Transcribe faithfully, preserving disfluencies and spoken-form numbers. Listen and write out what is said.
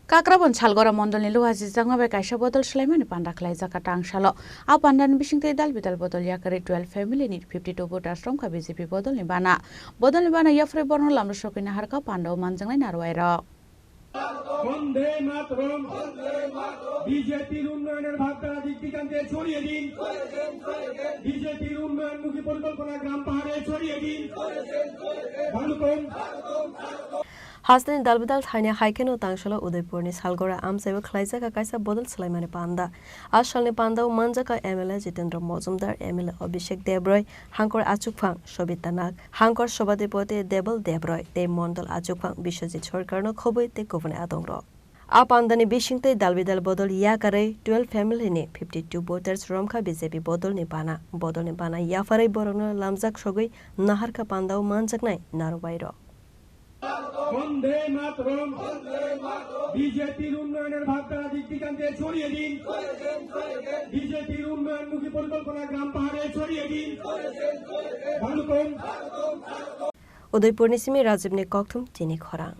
Kakrabon Salgora mondolni luha jijagma bai kaisa bodol swlaimani panda khlaijak a tangsalo. A pandani bisingtwi dal bidal bodol yakarwi twelve family ni fifty two voters romkha B J P bodolni bana. Bodolni bana yapharwi borokno lamrok sokwi naharkha pandao manjaknai narwai rok. বন্দে মাতরম। বিজেপির উন্নয়নের ভাবধারা দিক দিগন্তে ছড়িয়ে দিন। বিজেপির উন্নয়নমুখী পরিকল্পনা গ্রাম পাহাড়ে ছড়িয়ে দিন। ভারতম। Hasteni dalbidal thaini hai kheno tangsalo Udaipurni Salgora amchaibo khlaijak a kaisa bodol swlaimani panda. A salni pandao manjakha M L A Jitendra Mojumdar, M L A Abhishek Debroi, Hangkor Achukphang Sobita Nag, Hangkor Sobadipoti Debal Debroi tei Mondol Achukphang Biswajit Sarkarno khobwi tei kubuni adongrok. A pandani bisingtwi dalbidal bodol yakarwi twelve family ni fifty two voters romkha B J P bodolni bana. Bodolni bana yapharwi borokno lamjak sogwi naharkha pandao manjaknai narwai rok. বন্দে মাতরম। বিজেপির উন্নয়নের ভাবধারা দিক দিগন্তে ছড়িয়ে দিন। বিজেপির উন্নয়নমুখী পরিকল্পনা গ্রাম পাহাড়ে ছড়িয়ে দিন। ভারতম। Udaipurni simi Rajibni kokthum chini khorang.